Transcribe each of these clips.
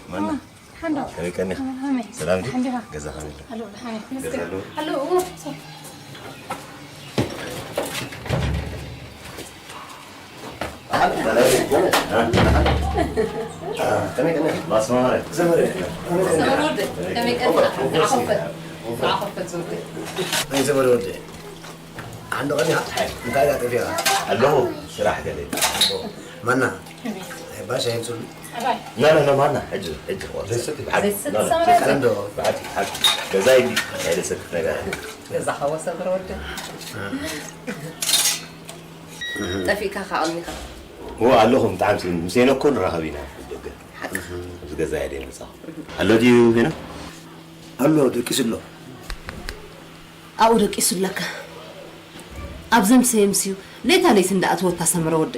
ማና? ሓንዶ። ከመይ ቀኒኻ? ከመይ? ሰላም ድዩ? ሓንዲኻ? ገዛ ከመይ ኣሎ? ኣሎ፣ ሓንዲ። ገዛ ኣሎ? ኣሎ፣ እዎ። ከመይ ቀኒኻ? ማስማማረ። ዘመረ። ሰላም ወደ። ከመይ ቀኒኻ? ዝዓኸፈት። ዝዓኸፈት ዘውደ። ናይ ዘመረ ወደ። ሓንዶ ቀኒኻ? እንታይ ኢኻ ጠፊኻ? ኣለኹ፣ ስራሕ ገለ። ማና? ባሻ ይምፅሉ። ና፣ ና፣ ና፣ ማና፣ ሕጂ፣ ሕጂ፣ ዘይሰክፍ። ዘይሰክፍ። ና፣ ና፣ ሰመረ። ዘይሰክፍ። ሓቂ፣ ሓቂ። ገዛ ይዲ፣ ናይ ዘይሰክፍ ነገር። ገዛ ሓወሰ ብረ ወደ። ጠፊእካ ካብ ኣልሚኻ። ዎ፣ ኣለኹ፣ ብጣዕሚ ስም-፣ ምስ ሄኖክ እኮ ንራኸብ ኢና፣ ደገ። ሓቂ። ኣብዚ ገዛ እየ ደይመጻኹ። ኣሎ ድዩ ሄኖክ? ኣሎ፣ ደቂሱ ኣሎ። ኣብኡ ደቂሱ ኣለካ። ኣብ ዘምሰየ ምስዩ፣ ለይታ ለይቲ እንዳኣተወታ ሰመረ ወደ።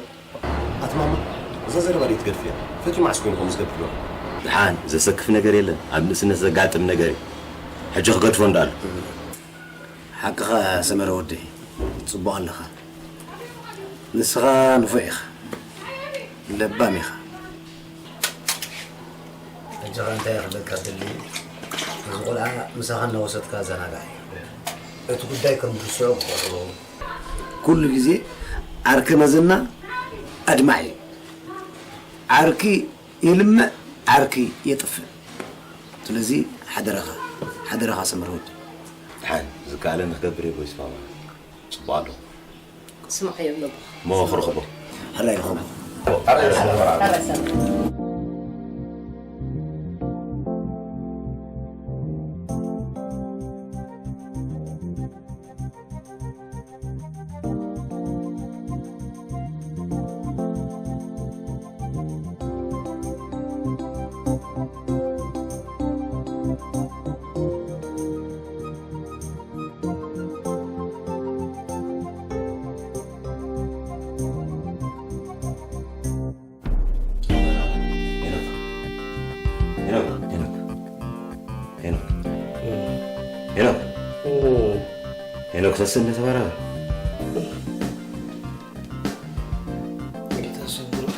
ኣቲ ማማ፣ እዛ ዘረባ ደይትገድፍያ። ፈትዩ መዓስ ኮይኑ ከምኡ ዝገድፍ ዘሎ? ደሓን፣ ዘሰክፍ ነገር የለን። ኣብ ንእስነት ዘጋጥም ነገር እዩ። ሕጂ ክገድፎ እንዳኣሉ። ሓቅኻ ሰመረ ወደይ፣ ጽቡቕ ኣለኻ። ንስኻ ንፉዕ ኢኻ። ለባም ኢኻ። ሕጂ ኸ እንታይ ክብለካ ደሊ? እዚ ቆልዓ ምሳኻ እናወሰድካ ኣዘናግዓዮ። እቲ ጉዳይ ከም ትርስዖ ክገብሮ። ኩሉ ግዜ ዓርኪ መዘና ኣድማዒ እዩ። ዓርኪ ይልምዕ፣ ዓርኪ የጥፍእ። ስለዚ ሓደራኻ፣ ሓደራኻ ሰመረ ወደይ። ደሓን፣ ዝከኣለኒ ክገብር እየ ጎይስማማ። ጽቡቕ ኣለኹ። ስምዓዮ ኣለኹ። እሞ ክረኽቦ። ሕራይ ንኸቦ። ሕራይ ሰላም። ሄኖክ፣ ሄኖክ፣ ሄኖክ፣ ሄኖክ፣ ሄኖክ፣ ሄኖክ፣ ተስእ እንደ ተባራበ። ጌታ ሰው ብሩክ።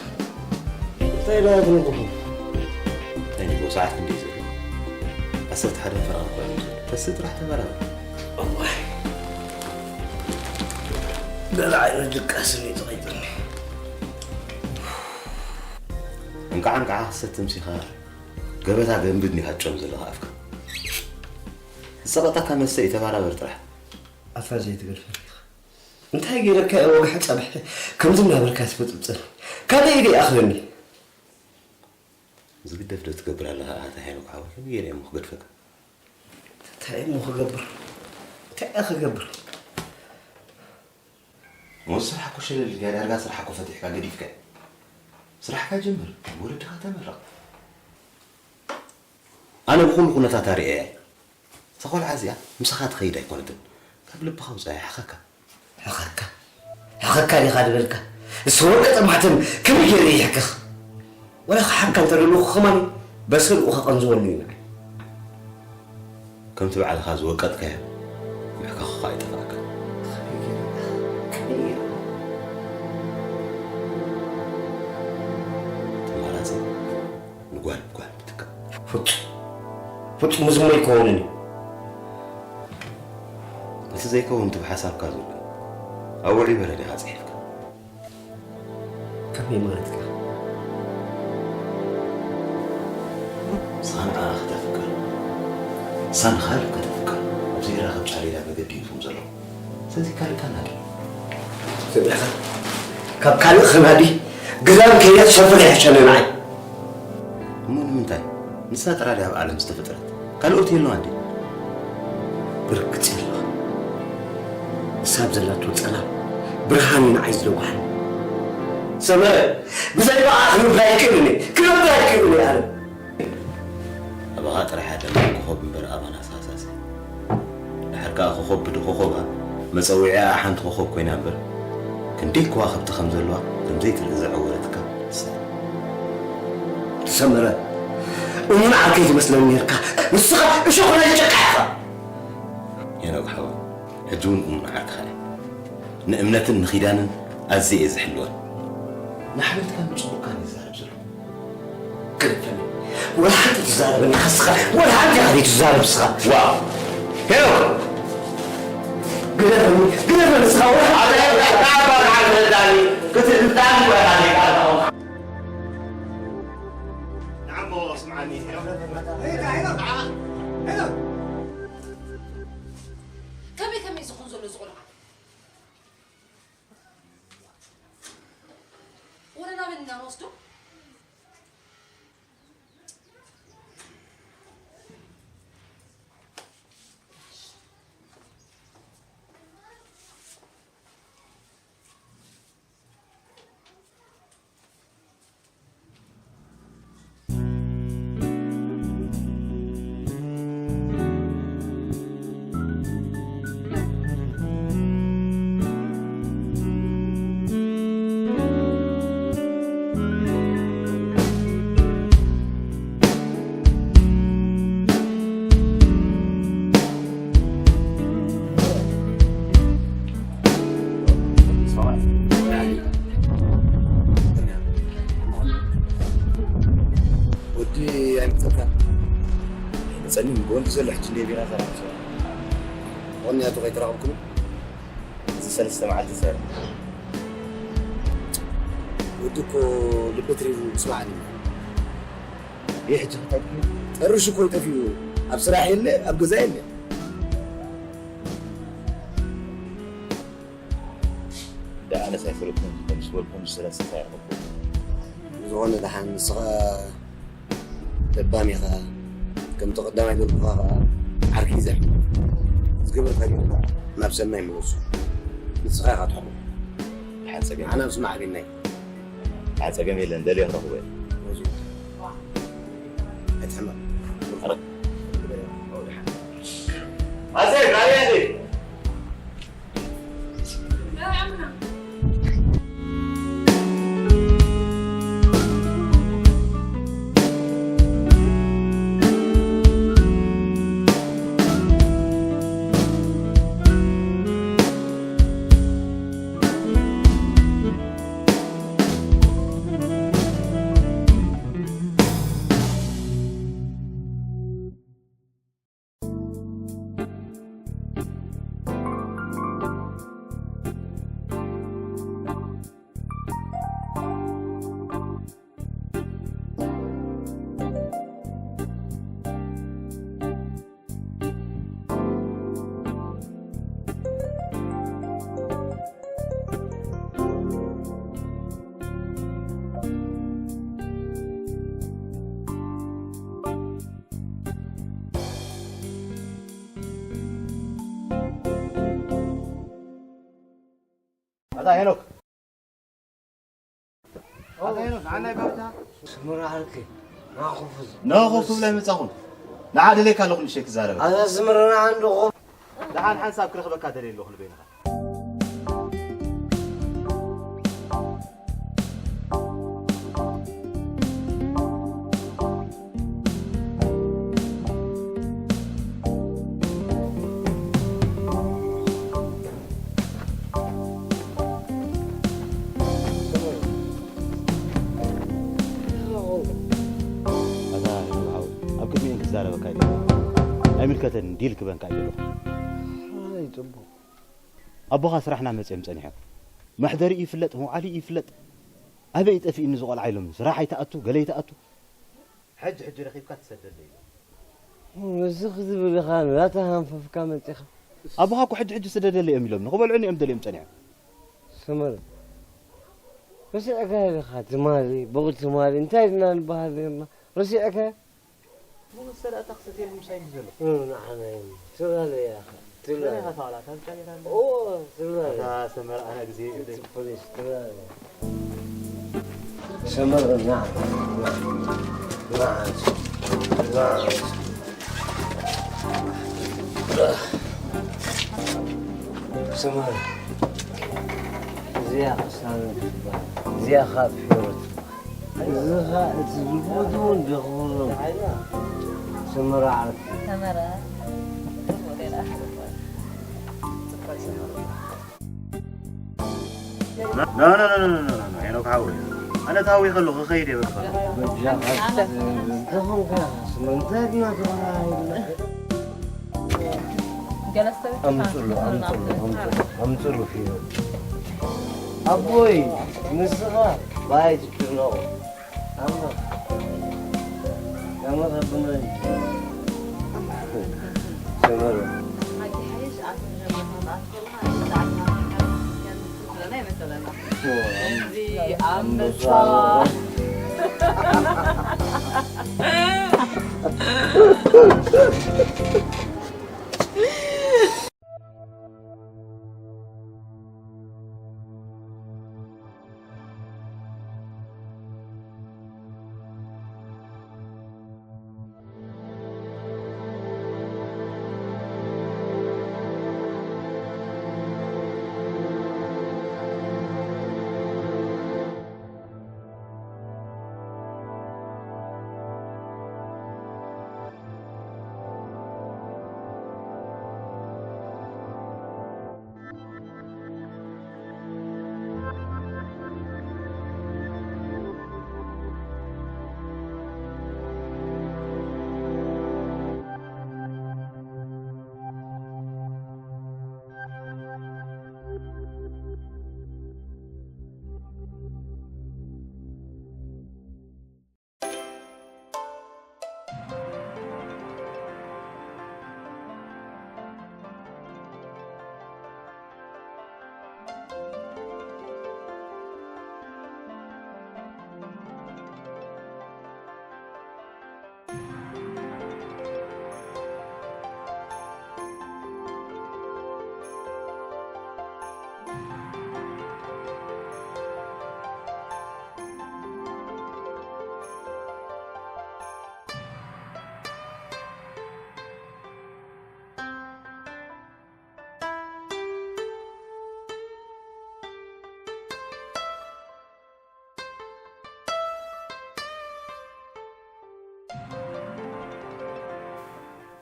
እንታይ ኢላ ትነግርኩም? እንታይ ንግሆ ሰዓት ክንደይ ዘሎ? ዓሰርተ ሓደ ፈረቓ እኮ እዩ ዘሎ። ተስእ ጥራሕ ተባራበ። እዋይ። ገለ ዓይነት ድቃስ እንድዩ ተቐይጥኒ። እንቃዕ እንቃዕ ክሰቲ ምሲኻ ገበታ ገንብድ እንዲኻ ትጨም ዘለኻ ኣፍካ። ዝሰቐጠካ መስተ እዩ፣ ተባራበር ጥራሕ። ኣታ ዘይትገድፈኒ ኢኻ። እንታይ ገይረካ እየ ወግሐ ጸብሐ ከምዚ እናበልካ ትብጥብጠኒ? ካልእ ኢደ ይኣኽለኒ። ዝግደፍ ዶ ትገብር ኣለኻ? ኣታ ሄኖክ ሓወይ፣ ከመይ ገይረ እየ እሞ ክገድፈካ? እንታይ እየ እሞ ክገብር? እንታይ እየ ክገብር? እሞ ስራሕ እኮ ሸለል ኢልካ፣ ዳርጋ ስራሕ እኮ ፈቲሕካ ገዲፍካ። ስራሕካ ጀምር፣ ወለድኻ ተመረቕ። ኣነ ብኹሉ ኩነታት ኣርእየያ። እዛ ቆልዓ እዚኣ ምሳኻ ትኸይድ ኣይኮነትን። ካብ ልብኻ ውጻያ፣ ይሕኸካ። ሕኸካ? ሕኸካ ዲኻ ዝበልካ? ዝተወቀጠ ማሕተም ከመይ ገይረ ይሕከኽ? ወላ ክሓካ እንተ ደለኹ ከማን በሰልኡ ከቐንዝወሉ እዩ ንዓይ። ከምቲ ባዕልኻ ዝወቀጥካዮ ምሕካኽኻ ኣይጠፍኣካ። ከመይ ገይረ? ከመይ ገይረ? ተማራጺ ንጓል ብጓል ምትካእ። ፍጹም፣ ፍጹም እዚ እሞ ኣይከውንን እዩ። እቲ ዘይከውን እቲ ብሓሳብካ ዘሎ እዩ። ኣብ ውዑይ በረድ ኢኻ ጽሒፍካ። ከመይ ማለትካ? ንስኻ ንዓኣ ከተፍቅር፣ ንሳ ንኻልእ ከተፍቅር፣ ኣብ ዘይራኸብ ጫሌዳ መገዲ እዩ እቶም ዘለዉ። ስለዚ ካልእ ካናዲ። ስምዕኻ፣ ካብ ካልእ ኸናዲ ግዳም ከይደ ትሰፍር ይሕሸኒ ንዓይ። እሞ ንምንታይ? ንሳ ጥራይ ድያ ኣብ ዓለም ዝተፈጥረት? ካልኦት የለዋን ድዩ? ብርግጽ የለዋ። ንሳ ኣብ ዘላቶ ጸላም ብርሃን እዩ ንዓይ ዝለዋሕኒ። ሰመረ፣ ብዘይ ብኣኻ ክነብር ኣይክእልን እየ። ክነብር ኣይክእልን እየ ኣነ። ኣባኻ ጥራሕ እያ ደማቕ ኮኾብ እምበር ኣባና ሳሳሲ። ድሓር ከኣ ኮኾብ ብድኾኾባ መጸውዒኣ ሓንቲ ኮኾብ ኮይና እምበር፣ ክንደይ ከዋኽብቲ ከም ዘለዋ ከም ዘይትርኢ ዘዐወረትካ ንሳ እያ። ሰመረ፣ እሙን ዓርከይ ትመስለኒ ነርካ። ንስኻ እሾኽ ናይ ጭቃ ኢኻ። ሄኖክ ሓወይ፣ ሕጂ እውን እሙን ዓርክኻ እየ። ንእምነትን ንኺዳንን ኣዝየ እየ ዝሕልወን። ንሓመድካን ንጽቡቕካን እየ ዝዛረብ ዘለኹ። ግደፈኒ። ወላ ሓንቲ ትዛረበኒ ኢኻ ንስኻ፣ ወላ ሓንቲ ኢኻ ዘይትዛረብ ንስኻ። ዋው! ሄኖክ! ግደፈኒ፣ ግደፈኒ ንስኻ፣ ወላ ሓንቲ ክትእምታኒ እኮ ኢኻ ዘይቃልካ። ንዓሞ ስምዓኒ፣ ሄኖክ። ከመይ ከመይ ዝኹን ዘሎ እዚ ቆልዓ? ወደ ናበይ ኢና ንወስዶ? ወዲ ኣይመጸካን? ኣይመጸንን። ብወንዲ ዘሎ ሕጂ እንደ ቢራ ዘራኽብ ሰብ። ምኽንያቱ ከይተራኸብኩም እዚ ሰለስተ መዓልቲ ዝሰርሕ። ወዲ እኮ ልቢ ትሪቡ ስማዕኒ። ይህ ሕጂ እንታይ ትብል? ጠርሹ እኮ ጠፊኡ። ኣብ ስራሕ የለ፣ ኣብ ገዛ የለ። ደኣ ኣነስ ኣይፈለጥኩን፣ ከም ዝበልኩም ሰለስተ ሳይረኸብኩም። ዝኾነ ደሓን ንስኻ ለባም ኢኻ። ከምቲ ቀዳማይ ዘልኩኻ ኸኣ ዓርኪ ይዘሕ። ዝገበርካ ዲኻ ናብ ሰናይ ምለሱ። ንስኻ ኢኻ ትሕሉ። ደሓን ጸገም ኣነ ምስ ማዕቢናይ። ደሓን ጸገም የለን፣ ደልየ ክረኽቦ እየ። ወዙ። ኣይትሕመቕ። ኣረ። ኣዘይ፣ ናበይ ኣዘይ? ኣታ ሄኖክ። ኣታ ሄኖክ፣ ንዓና ይባርካ። ስምራ ዓርኪ፣ ንዓ ኮፍ በል። ንዓ ኮፍ ብለ መጻኹም። ንዓ ደልየካ ኣለኹ ንእሽተይ ክዛረበ። ኣታ ስምራ ንዓ እንዶ ኮፍ። ደሓን ሓንሳብ ክረኽበካ ደልየ ኣለኹ ንበይንኻ። ኣታ ሄኖክ ሓወይ፣ ኣብ ቅድሚኤን ክዛረበካ ኣይደልን። ኣይምልከተንን፣ ዲል ክበንካ ኣይደለኹ። ኣይ፣ ጽቡቕ። ኣቦኻ ስራሕ እናመጸ እዮም ጸኒሖም። መሕደሪኡ ይፍለጥ፣ መውዓሊኡ ይፍለጥ። ኣበይ ጠፊእኒ እዚ ቆልዓ ኢሎም፣ ስራሕ ኣይትኣቱ፣ ገለ ኣይትኣቱ። ሕጂ ሕጂ ረኺብካ ትሰደለይ ኢሎም። እዚ ክዝብል ኢኻ፣ ናታ ሃንፈፍካ መጺኻ። ኣቦኻ እኮ ሕጂ ሕጂ ስደደለይ እዮም ኢሎም፣ ንኽበልዑኒ እዮም ደልዮም ጸኒሖም። ሰመረ፣ ረሲዕካዮ ዲኻ ትማሊ፣ ብቑ ትማሊ እንታይ ድና ንበሃል ነርና? ረሲዕካዮ? ብመሰላእታ ክሰትየሉ ምሳይ እንዲ ዘሎ። እ፣ ንዓና እዩ። ትብላለያ ኢኻ። ትብላለያ። መን ኢኻ ተባላታ? ብቻ ጌራ ኣሎ። ኦ፣ ትብላለያ። ኣታ ሰመረ፣ ኣነ ግዜ ይብለይ። ፖሊስ፣ ትብላለያ። ሰመረ፣ ንዓ፣ ንዓ፣ ንዓ፣ ንዓ። ሰመረ፣ እዚኣ ቅሳነት ትበሃል። እዚኣ ኻብ ፊሮ ትበሃል። እዚ ኸኣ እቲ ዝብሉ እውን ደኽብሮም። ሰመረ ዓርኪ። ሰመረ። ኖ፣ ኖ፣ ኖ፣ ኖ፣ ኖ፣ ኖ፣ ኖ፣ ሄኖክ ሓወይ። ኣነ ተሃዊኸ ኣለኹ፣ ክኸይድ እየ በቃ። በጃኻ፣ እንታይ ኮንካ? ስመ እንታይ ድና ተባሂልና? ገለ ሰብ ኣምፅሉ፣ ኣምፅሉ፣ ኣምፅሉ፣ ኣምፅሉ ፊልም። ኣቦይ፣ ንስኻ ባይ ትጭነቑ። ኣማ፣ ኣማ፣ ኣቦይ፣ ሰመረ። እዚ ኣንበሳ።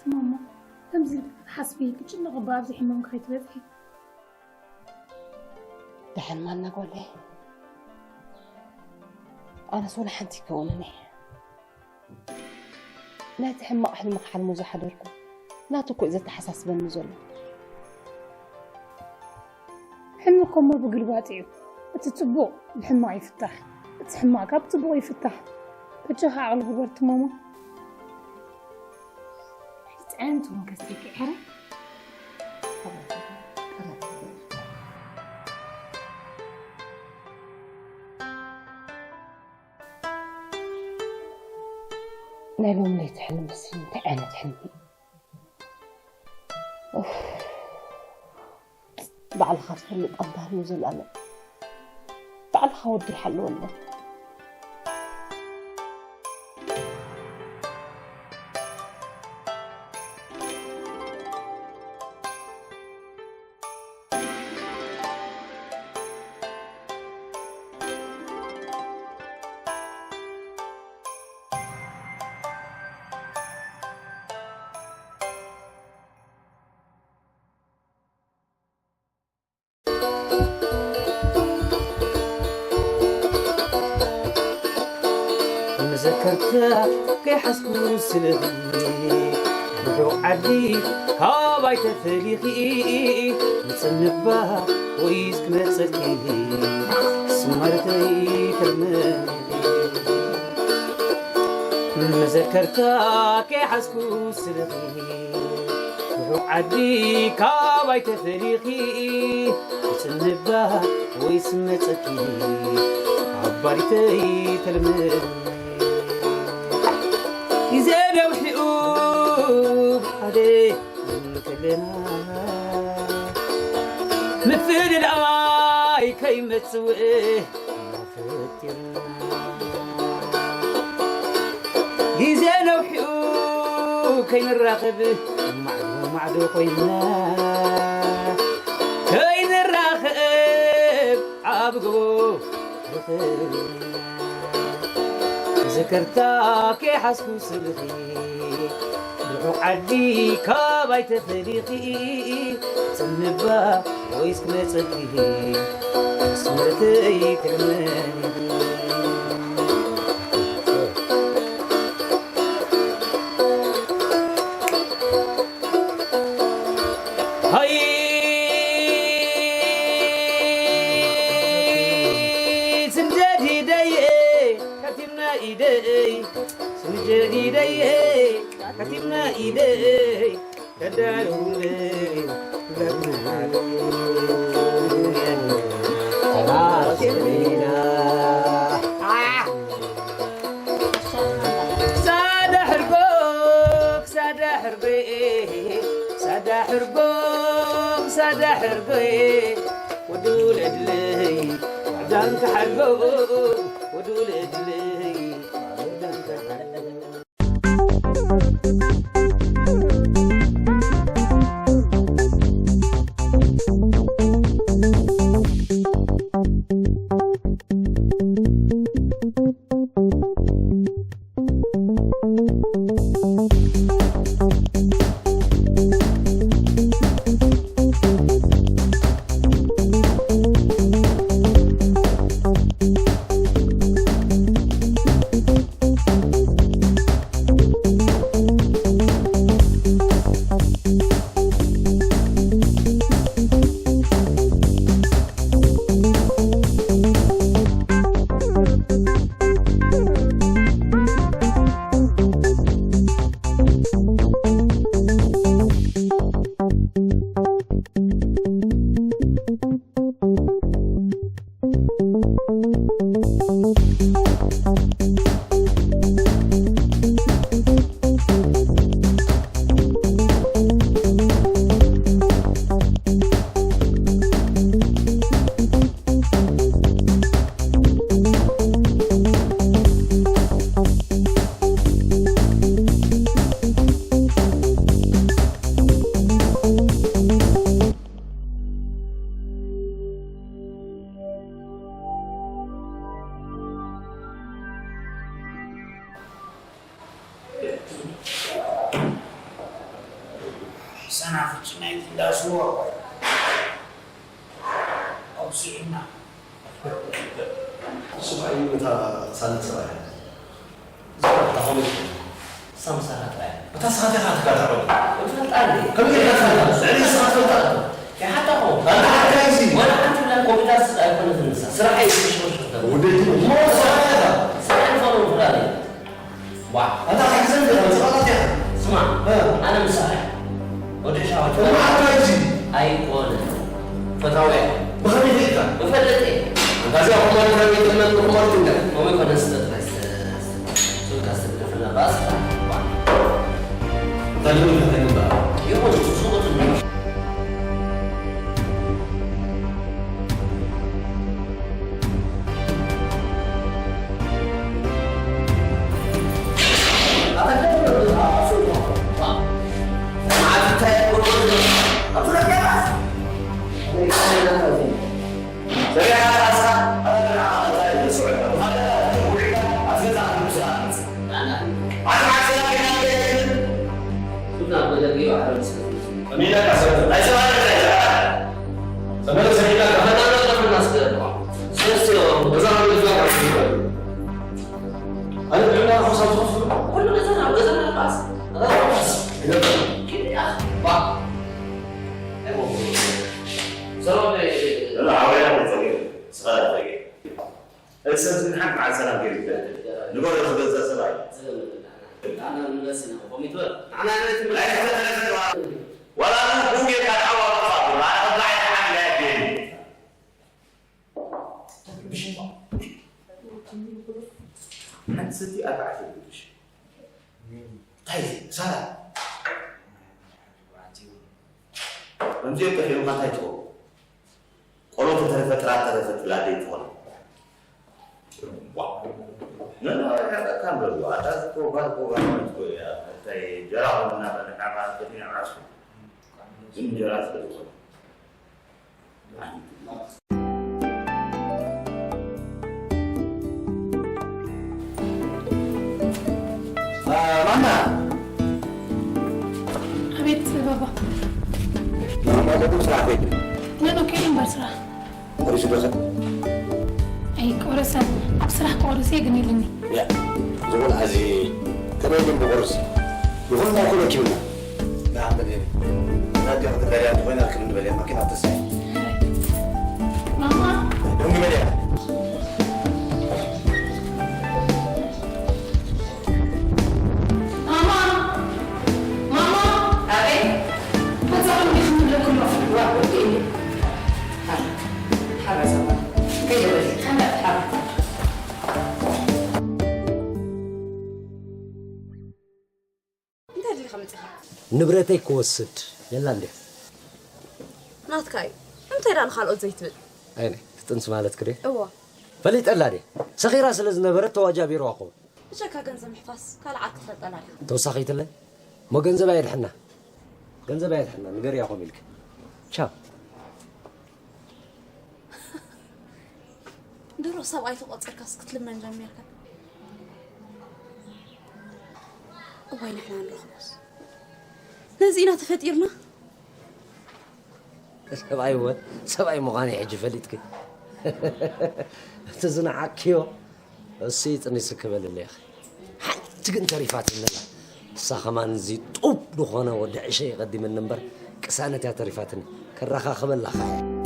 ማማ፣ ከምዚ ኢልኪ ክትሓስቢ፣ ክትጭነቒ እባ ኣብዚ ሕማምኪ ከይትበጽሒ። ደሓን ማና ጓለይ። ኣነስ ወላ ሓንቲ ይከውንን እየ። ነቲ ሕማቕ ሕልሚ ክሓልሞ ዝሓደርኩ ናቱ እኮ እዩ ዘተሓሳስበኒ ዘሎ። ሕልሚ እኮ እሞ ብግልባጥ እዩ። እቲ ጽቡቕ ብሕማቕ ይፍታሕ፣ እቲ ሕማቕ ካብ ጽቡቕ ይፍታሕ። በጃኺ ዓቕሊ ግበርቲ ማማ። ጥዕምቲ እውን ከስተይኪ ሕረ። ናይ ሎም ለይቲ ሕልምሲ እንታይ ዓይነት ሕልሚ እዩ? ኡፍ። ባዕልኻ ትፈልጥ ኣንታ ህልው ዘላለም። ባዕልኻ ወዲ ሓልወሎም። መዘከርታ ከይሓዝኩ ስለኺ ርሑቕ ዓዲ ካባይ ተፈሊኺ ምጽንባ ወይስ ክመጸኪ ስማርተይ ተልመ መዘከርታ ከይሓዝኩ ስለኺ ርሑቕ ዓዲ ካባይ ተፈሊኺ ምጽንባ ወይስ መጸኪ ሓባሪተይ ተልመ ግዜ ነውሒኡ ሓደ እንከለና ምፍልላይ ከይመጽእ ፈጢርና ግዜ ነውሒኡ ከይንራኸብ ማዕዶ ማዕዶ ኮይና ከይንራኸብ ኣብ ጎቦ ርኽብና መዘከርታ ከይሓዝኩ ስልኺ ርሑቕ ዓዲ ካባይ ተፈሊኺ ጽንባ ወይስ ክመጸኪ ስምርተይ ትልመኒ ሃይ ስንጀዲደይ ከቲምና ኢደይ ስንጀዲደይ ከቲምና ኢደይ ተዳሩበይ ሳዳ ሕርጎ ክሳዳ ሕርጎ ሳዳ ሕርጎ ክሳዳ ሕርጎ ወዱ ለድለይ ዋዕዳን ክሓርጎ ወዱ ለድለይ ዋዕዳን ክሓርጎ ሰናፍጭ ናይቲ እንዳ ስዋ ኣውፅኡና። ስብኣይ እታ ሳልት ሰብኣይ። እዛ ከመይ ትኸውን? እሳ ምሳኻ ጥራይ። እታ ስኻ ዲኻ ትጋዳዕ? እፈልጣ እንዴ? ከመይ ጌርካ ትፈልጣ? ልዕሊ ስኻ ትፈልጣ? ይሓታ እኮ። ኣንታ ሓካይ እዚ። ዋላ ሓንቲ ብላ ኮምፒውተር ስ-፣ ኣይኮነትን ንሳ። ስራሕ እዩ ትሽርሽር ትገብር። ወደይ ትሙ። እሞ ስራሕ ኢኻ። ስራሕ ይኾኑ ፍላጥ እዩ። ዋ። ኣንታ ሓካይ ዘንድ ኢኻ፣ መጽባጣት ኢኻ። ስማ፣ እ። ኣነ ምሳኻ እየ። ወዲ ሻዋ እሞ ሓካይ እዚ። ኣይኮነን። ፈታውያ። ብኸመይ ርኢኻ? ብፈልጥ እየ። ኣንታ እዚኣ ቁማር እንታይ ወይ ትልመድ ቁማር ትብላ? ከምኡ ይኮነ ስለ ጥራይ ስለ፣ ስለ፣ ስለ፣ ስለ፣ ስለ፣ ባስ፣ ባ። እንታይ ልብል እንታይ ልብል? ይኹን፣ ጽቡቕ ትብል። ናብ ገደል ገይሩ ዓረብ ስለ ዝመጽእ። ከመይ ኢልካ ሰበ-፣ ናይ ሰብኣይ ገዛ ኢኻ? ተመለስ ኢልካ? ፈናና ፈናና ስለ ዘለዋ። ሰለስቲኦም። ገዛ ከመይ ኢልካ? ኣነ ጥዕና ክሳብ ዝኸፍሉ? ኩሉ ገዛና፣ ገዛና ባስ። ገዛና ባስ። ይገርም። ኪድ ኢኻ። ባ። ኣይሞኽሩ። ሰላም፣ እ-፣ እ-፣ እ-፣ ላ፣ ዓውያ ነው፣ ጸገም። ስኻ ጸገም። እዚ ሰብ እዚ ንሓንቲ መዓልቲ ሰላም ገይሩ ይፈልጥ። ንገሮ፣ ዝገዝእ ሰብ ኣይ-፣ ንዓና ንመለስ ኢና፣ ከምኡ ይትበል። ንዓና ንመለስ ኢና። ኣይተተረፈ፣ ዋላ እውን ጌርካ ንዓዋ ምጥፋእ፣ ኣነ ከምዚ ዓይነት ዓሚል ኣየድልየኒ። ብሽማ። ሓንቲ ሰቲ ኣርባዕተ ይብልሽ። እንታይ እዩ? ሳራ። ከምዚኦም ጠፊኦምካ እንታይ ትኸውን? ቆሎ ተተረፈ ጥራት ተረፈ ትብል ኣደይ ትኾና። ዋ። ነና ያጠቃም በሉ። ኣታ ዝኮ ባል ኮ ባል ማለት ኮ ያ። እንታይ ጀራ ሆንና በልካ ባል ከዲና ዓሱ። ግን ጀራ ስለ ዝኾነ። አ፣ ማማ። ኣቤት ባባ። ማማ፣ ቅድም ስራሕ ከይድ። ነኖ ከይድ እምበር ስራሕ። ቆሪሱ ዶ ኸ? ኣይ፣ ቆረሰ። ኣብ ስራሕ ክቆርስ እየ ግን ኢሉኒ። ያ፣ ዝኹን ኣዚ ከመይ ግን ብቆርስ? ይኹን እሞ ኩሎ ኪብና። ንዓም በል፣ ናገር ትበልያ እንተኾይና ክብ ንበልያ ማኪና ተስፋ። ማማ። ደንጉ በልያ። ማማ! ማማ! ኣቤት! መጻኹም ዲኹም ንብለኩም ኣለኹ። ዋ፣ ወዲ እየ። ሓራ፣ ሓራ ሰባ። ከይደ በሊ። ሓራ፣ ሓራ። እንታይ ደሊኻ መጺኻ? ንብረተይ ክወስድ የላ እንዴ? ናትካ እዩ። እንታይ ደኣ ንኻልኦት ዘይትብል? ኣይነ፣ ትጥንስ ማለት ክደ? እዋ። ፈሊጠላ ድየ? ሰኺራ ስለ ዝነበረት ተዋጃቢርዋ ክኸውን። ብጀካ ገንዘብ ምሕፋስ ካልእ ዓርኪ ትፈልጠላ ዲኻ? ተወሳኺትለ? እሞ ገንዘብ ኣየድሕና። ገንዘብ ኣየድሕና። ንገርያ ኮም ኢልክ። ቻው። ድሮ ሰብኣይ ተቖጺርካስ ክትልመን ጀሚርካ። እዋይ ንሕና ንረኽቦስ። ነዚ ኢና ተፈጢርና። ሰብኣይ እወ፣ ሰብኣይ ምዃነይ ሕጂ ፈሊጥኪ። እቲ ዝነዓቅክዮ እሱ ጥኒስ ክበልለይ ኢኺ። ሓንቲ ግን ተሪፋትኒ ኣላ። እሳ ከማን እዚ ጡብ ዝኾነ ወዲ ዕሸ ይቐዲመኒ እምበር ቅሳነት እያ ተሪፋትኒ። ከራኻኽበላ ኸኣ እየ።